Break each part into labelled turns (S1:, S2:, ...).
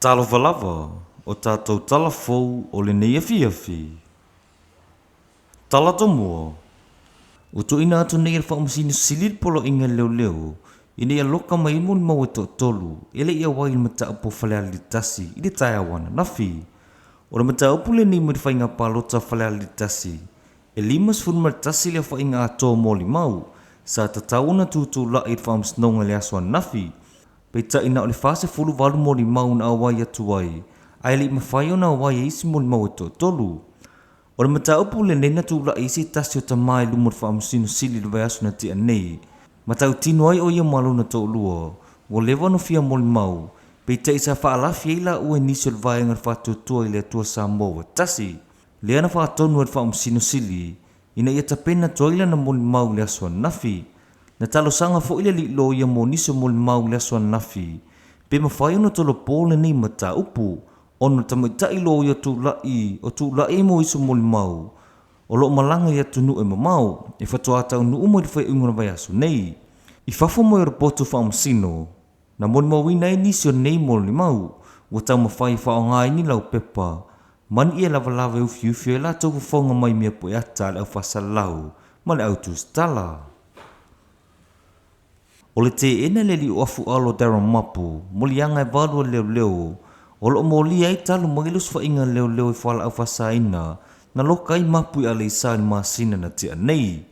S1: Talofa lava, o tatou tala fou o lenei afiafi. Tala tomua. Ua tuuina atu nei e le Faamasino Sili le Poloaiga a Leoleo ina ia loka mai ai molimau e toatolu e le i auai i le mataupu a Falealili 1 i le taeao ananafi. O le mataupu lenei mai le faiga palota a Falealili 1, e 51 le aofaiga atoa o molimau sa tatau ona tutulai i le Faamasinoga i le aso ananafi, peitai na o le 48 molimau na auai atu ai, ae le i mafai ona auai ai isi molimau e toatolu. O le mataupu lenei na tulai ai se tasi o tama i luma o le Faamasino Sili i le vaiaso na tea nei, matautino ai o ia ma lona toalua ua leva ona fia molimau, peitai sa faalafi ai laua i nisi o le Vaega o le Faatuatua i le Atua Samoa ua Tasi, lea na faatonu ai le Faamasino Sili ina ia tapena atu ai lana molimau i le aso ananafi. Na talosaga foi le alii loia mo nisi o molimau i le aso ananafi pe mafai ona tolopo lenei mataupu ona o le tamaitai loia tulai o tulai ai mo isi o molimau o lo o malaga i atunuu e mamao e faatoa taunuu mai i le faaiuga o le vaiaso nei. I fafo mai o le potu faamasino, na molimauina ai nisi o nei molimau ua taumafai e faaaoga ai ni laupepa ma ni ie lavalava e ufiufi ai latou fofoga mai mea pueata a le aufaasalau ma le autusitala. O le teena e le alii o afualo o Darren Mapu moliaga e valu a leoleo o lo o molia ai talu mai le osofaiga a leoleo i fualaau faasaina na loka ai Mapu i Aleisa i le masina na tea nei.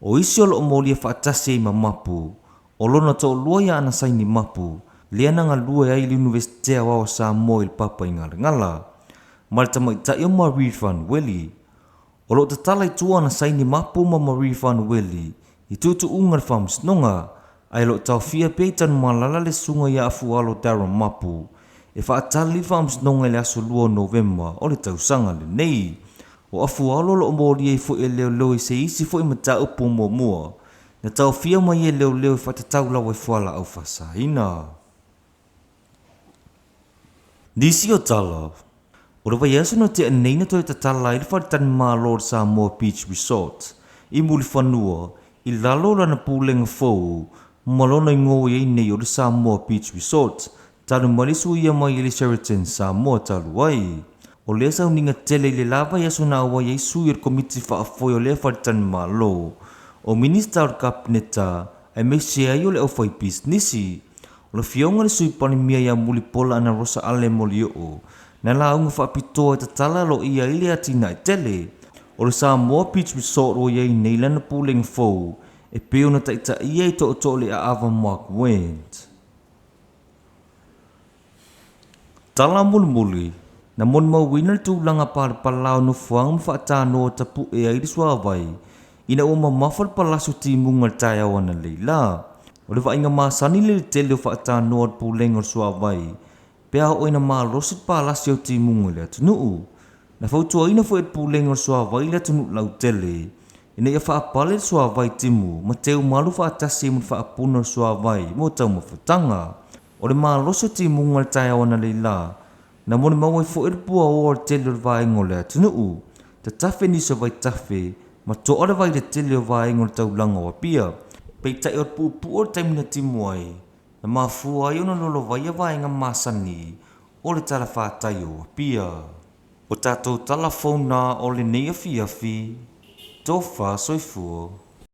S1: O isi o lo o molia faatasi ai ma Mapu, o lona toalua ia Anasaini Mapu, lea na galue ai i le Iunivesite Aoao o Samoa i le Papaigalagala, ma le tamaitai o Marie Fanueli. O lo o tatala i tua Anasaini Mapu ma Marie Fanueli i tuutuuga o le faamasinoga, ae o lo o taofia pea i Tanumalala le susuga ia Afualo Darren Mapu e faatali le faamasinoga i le aso 2 o Novema o le tausaga lenei. O Afualo o lo o molia ai foi e leoleo i se isi foi mataupu muamua na taofia mai e leoleo e faatatau lava i fualaau faasaina. Nisi o tala, o le vaiaso na tea nei na toe tatala ai le faletalimalo o le Samoa Beach Resort i Mulifanua i lalo o lana pulega fou ma lona igoa i ai nei o le Samoa Beach Resort talu mai le suia mai i le Sheraton Samoa talu ai. O lea sauniga tele i le la vaiaso na auai ai sui o le Komiti Faafoe o lea faletalimalo, o Minista o le Kapeneta aemaise ai o le aufaipisinisi. O le Afioga i le Sui Palemia ia Mulipola Anarosa Ale Molioo na lauga faapitoa e tatala aloaia ai le atinae tele o le Samoa Beach Resort ua i ai nei lana pulega fou e pei ona taitaia i tootoo o le aava Mark Wendt. Tala mulimuli, na molimauina le tulaga palapala o nofoaga ma faatanoa tapue ai le suavai ina ua mamafa le palasi o timuga i le taeao analeila. O le vaaiga masani le tele o faatanoa o le Pulega o le Suavai pe a oo ina malosi le palasi o timuga i le atunuu. Na fautuaina foi e le Pulega o le Suavai le atunuu lautele ina ia faapale le suavai timu ma teumalu faatasi ai ma le faapuna o le suavai mo taumafataga. O le malosi o timuga i le taeao analeila, na molimau ai foi le puaoa o le tele o le vaega o le atunuu. Tatafe nisi o vaitafe ma toa le vai i le tele o vaega o le taulaga o Apia. Peitai o le puupuu o le taimi na timu ai, na mafua ai ona lolovaia vaega masani o le talafatai o Apia. O tatou tala fou na o lenei afiafi, tofa soifua.